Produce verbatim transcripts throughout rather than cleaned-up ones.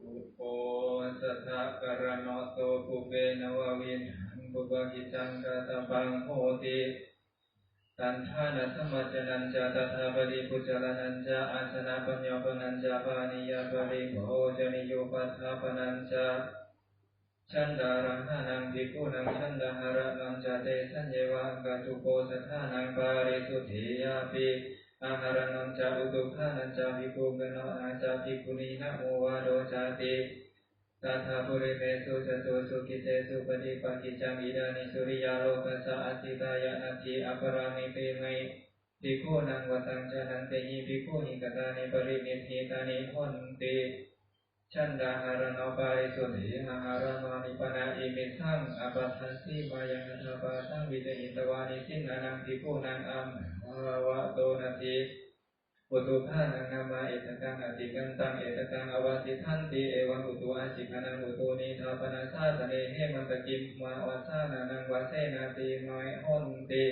Uposatthakaraṇato pubbe navavidhaṃ pubbakiccaṃ katabbaṃ hoti. Taṇṭhānasamajjanañca tattha paṭipujjalanañca āsanapaññapanañca pānīyaparibhojanīyūpaṭṭhapanañca chandārahānaṃ bhikkhūnaṃ chandāharaṇañca tesaññeva aṅgatuposathānaṃ pārisuddhiyāpi āharaṇañca utukkhānañca bhikkhugaṇanā ca bhikkhunīnamovā docāti. Tattha purimesu catūsu kiccesū paṭipakiccaṃ idāni suriyālokassa atītāya natthi aparāni. Tehi bhikkhūnaṃ vataṃ jānantehi bhikkhūhi katāni pariṇiṭṭhitāni honti. Chandāharaṇapārisuddhi āhārāmāni pana imissaṃ appaṭhassīmāyaṃ hatthapāsaṃ vijahitvā nisinnānaṃ bhikkhūnaṃ ambhāvato natthi utukkhānaṃ nāma ettakaṃ atikkantaṃ ettakaṃ avasiṭṭhanti evaṃ utu ācikkhanaṃ utūnīdha pana sāsane hemantagimhavassānānaṃ vassenātītāni honti.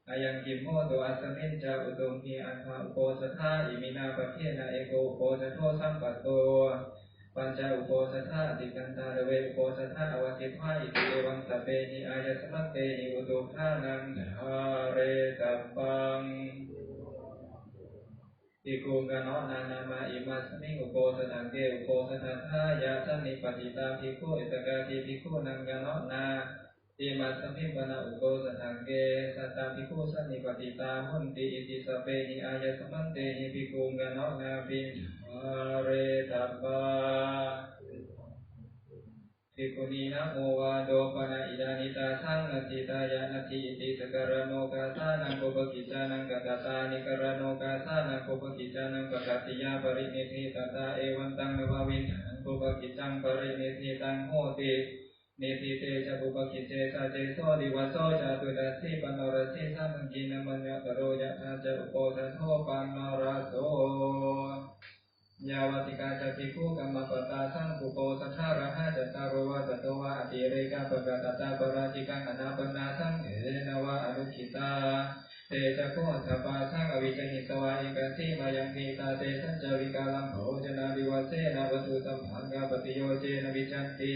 Ayaṃ gimhotu asmiñca utumhi aṭṭha uposathā iminā pakkhena eko uposatho sampatto pañca uposathā atikkantā dve uposathā avasiṭṭhā iti evaṃ sabbehi āyasmantehi utukkhānaṃ dhāretabbaṃ. Bhikkhugaṇanā nāma imasmiṃ uposathagge uposatthāya sannipatitā bhikkhū ettakāti bhikkhūnaṃ gaṇanā. Imasmiṃ pana uposathagge satta bhikkhū sannipatitā honti iti sabbehi āyasmantehi bhikkhugaṇanāpi dhāretabbā. Bhikkhunīnamovādo pana idāni tāsaṃ natthītāya natthi iti sakaraṇokāsānaṃ pubbakiccānaṃ katattāni karaṇokāsānaṃ pubbakiccānaṃ pakatiyā pariṇiṭṭhitattā evantaṃ navavidhaṃ pubbakiccaṃ pariṇiṭṭhitaṃ hoti. Niṭṭhite ca pubbakicce sacce so divaso cātuddasīpaṇṇarassī sāmaggīnamaññataro yathā ca uposatho paṇṇaraso. Yāvatikā ca bhikkhū kammapattā saṅghuposathārahā cattāro vā tato vā atirekā pakatattā pārājikaṃ anāpannā saṅghena vā anukkhittā. Te ca kho hatthapāsaṃ avijahitvā ekasīmāyaṃ ṭhitā tesañca vikālambhojanaṃ divasena vatthusabhaṃ appaṭiyojanavijjanti.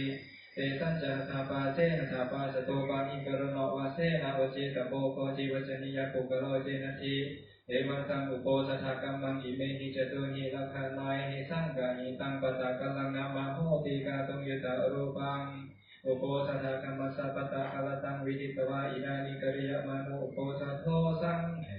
Tesañca hatthapāse hatthapāsato pāṇīkaraṇavasena vajjetabbo koci vajanīyapuggalo ce natthi evantaṃ uposathakammaṃ imehi catūhi lakkhaṇehi saṅgahitaṃ pattakallaṃ nāma hoti kātuṃ yuttarūpaṃ. Uposatthakammassa pattakallattaṃ viditvā idāni kariyamāno uposatho saṅghe